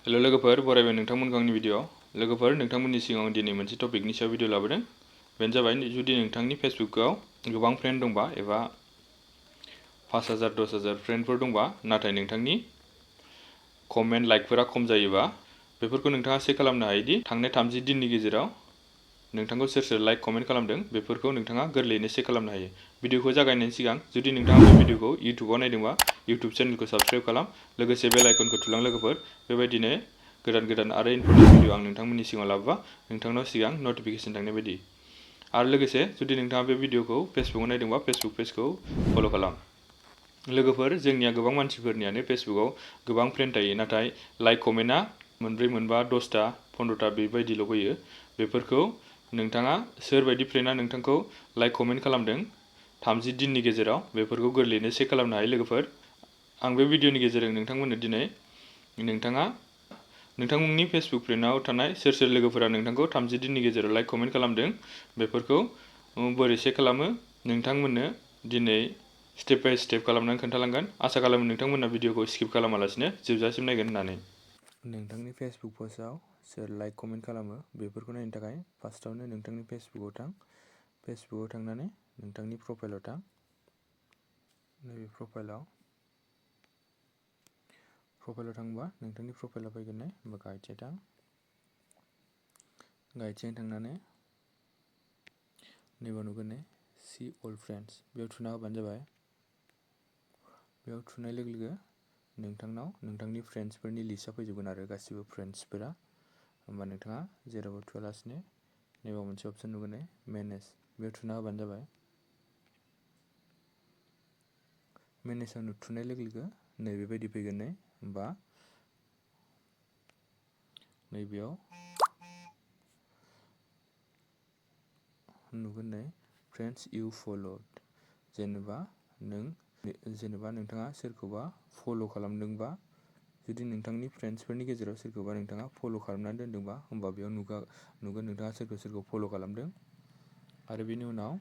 Hello लोगोफोर, बरायबाय नोंथांमोनखौ आंनि video. लोगोफोर, नोंथांमोननि सिगाङाव दिनै मोनसे टपिकनि सायाव भिडिअ लाबोदों। बेनो जाबाय, जुदि नोंथांनि फेसबुकआव गोबां फ्रेन्ड दंबा एबा 5000 10,000 फ्रेन्डफोर दंबा, नाथाय नोंथांनि कमेन्ट लाइकफोरा खम जायोबा, बेफोरखौ नोंथाङा चेक खालामनो हायोदि थांनाय 30 दिननि गेजेराव नोंथांखौ सोर सोर लाइक कमेन्ट खालामदों, बेफोरखौ नोंथाङा गोरलैयैनो चेक खालामनो हायो। भिडिअखौ जागायनायनि सिगां जुदि नोंथाङा बे भिडिअखौ इउट्युबाव नायदोंबा, इउट्युब चेनेलखौ साबस्क्राइब खालाम, लोगोसे बेल आइकनखौ थुलां लोगोफोर। बेबायदिनो गोदान गोदान आरो इनफरमेटिभ भिडिअ आं नोंथांमोननि सिगाङाव लाबोबा नोंथांनाव सिगां नटिफिकेसन थांनाय बायदि। आरो लोगोसे जुदि नोंथाङा बे भिडिअखौ फेसबुकआव नायदोंबा, फेसबुक पेजखौ फल' खालाम। लोगोफोर, जोंनिया गोबां मानसिफोरनियानो फेसबुकआव गोबां फ्रेन्ड थायो, नाथाय लाइक कमेन्टआ 4, 5, 10टा 15टा बेबायदिल' फैयो। बेफोरखौ नोंथाङा सोरबायदि फ्रेन्डआ नोंथांखौ लाइक कमेन्ट खालामदों 30 दिननि गेजेराव, बेफोरखौ गोरलैयैनो चेक खालामनो हायो लोगोफोर। आं बे भिडिअनि गेजेरजों नोंथांमोननो दिनै नोंथाङा नोंथांनि फेसबुक फ्रेन्डआव थानाय सोर सोर लोगोफोरा नोंथांखौ 30 दिननि गेजेराव लाइक कमेन्ट खालामदों, बेफोरखौ बोरै चेक खालामो नोंथांमोननो दिनै स्टेप बाय स्टेप खालामनानै खोन्थालांगोन। आसा खालामो नोंथांमोना भिडिअखौ स्किप खालामालासिनो जोबजासिम नायगोन होननानै। नोंथांनि फेसबुक पस्टआव सोर लाइक कमेन्ट खालामो बेफोरखौ नायनो थाखाय फार्स्टआवनो नोंथांनि फेसबुकआव थां। फेसबुकआव थांनानै नोंथांनि प्रफाइलाव थां। नैबे प्रफाइलाव थांबा नोंथांनि प्रफाइलाव फैगोन नै, होमबा गाहायथिं थां। गाहायथिं थांनानै नैबाव नुगोन नै सी अल फ्रेन्ड्स, बेयाव थुना होबानो जाबाय। बेयाव थुनाय लोगो लोगो नोंथांनाव नोंथांनि फ्रेन्ड्सफोरनि लिस्टआ फैजोबगोन आरो गासिबो फ्रेन्ड्सफोरा। होमबा नोंथाङा जेरावबो थुआलासिनो नैबाव मोनसे अपसन नुगोन नै मेनेज, बेयाव थुना होबानो जाबाय। मेनेजआव थुनाय लोगो लोगो नैबेबायदि फैगोन नै, होमबा नैबेयाव नुगोन नै फ्रेन्ड्स इउ फल'ड। जेनेबा नोंथाङा सोरखौबा फल' खालामदोंबा, जुदि नोंथांनि फ्रेन्ड्सफोरनि गेजेराव सोरखौबा नोंथाङा फल' खालामनानै दोनदोंबा, होमबा बेयाव नुगोन नोंथाङा सोरखौ फल' खालामदों। आरो बेनि उनाव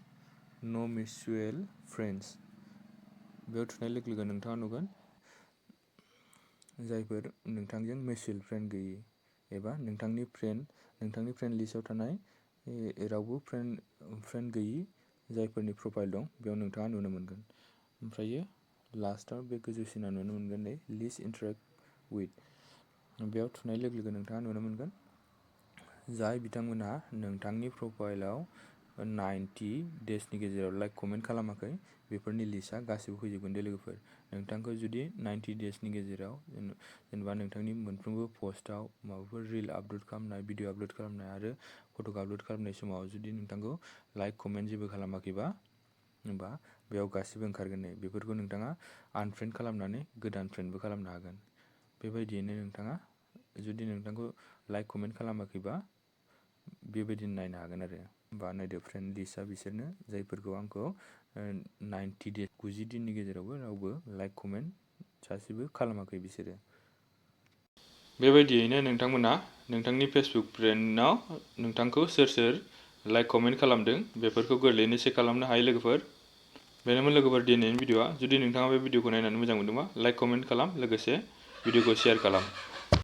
नो मिउचुएल फ्रेन्ड्स, बेयाव थुनाय लोगो लोगो नोंथाङा नुगोन जायफोर नोंथांजों मिउचुएल फ्रेन्ड गैयि एबा नोंथांनि फ्रेन्ड लिस्टआव थानाय रावबो फ्रेन्ड गैयि जायफोरनि प्रफाइल दं, बेयाव नोंथाङा नुनो मोनगोन। ओमफ्रायो लास्टआव बे गोजौसिनाव नुनो मोनगोन नै लिस्ट इन्टारेक्ट विथ, बेयाव थुनाय लोगो लोगो नोंथाङा नुनो मोनगोन जाय बिथांमोनहा नोंथांनि प्रफाइलाव 90 डेजनि गेजेराव लाइक कमेन्ट खालामाखै, बेफोरनि लिस्टआ गासिबो फैजोबगोन दे लोगोफोर। नोंथांखौ जुदि 90 डेजनि गेजेराव जेनेबा नोंथांनि मोनफ्रोमबो पस्टआव माबाफोर रिल आपल'ड खालामनाय, भिडिअ आपल'ड खालामनाय आरो फट' आपल'ड खालामनाय समाव जुदि नोंथांखौ लाइक कमेन्ट जेबो खालामाखैबा, होमबा बेयाव गासिबो ओंखारगोन नै। बेफोरखौ नोंथाङा आनफ्रेन्ड खालामनानै गोदान फ्रेन्डबो खालामनो हागोन। बेबायदियैनो नोंथाङा जुदि नोंथांखौ लाइक कमेन्ट खालामाखैबा बेबायदिनो नायनो हागोन आरो। होमबा नायदो, फ्रेन्ड लिस्टआ बिसोरनो जायफोरखौ आंखौ 90 दिननि गेजेरावबो रावबो लाइक कमेन्ट सासेबो खालामाखै बिसोरो। बेबायदियैनो नोंथांमोना नोंथांनि फेसबुक फ्रेन्डआव नोंथांखौ सोर सोर लाइक कमेन्ट खालामदों, बेफोरखौ गोरलैयैनो चेक खालामनो हायो लोगोफोर। बेनोमोन लोगोफोर दिनैनि भिडिअआ। जुदि नोंथाङा बे भिडिअखौ नायनानै मोजां मोनदोंबा लाइक कमेन्ट खालाम, लोगोसे भिडिअखौ शेयार खालाम।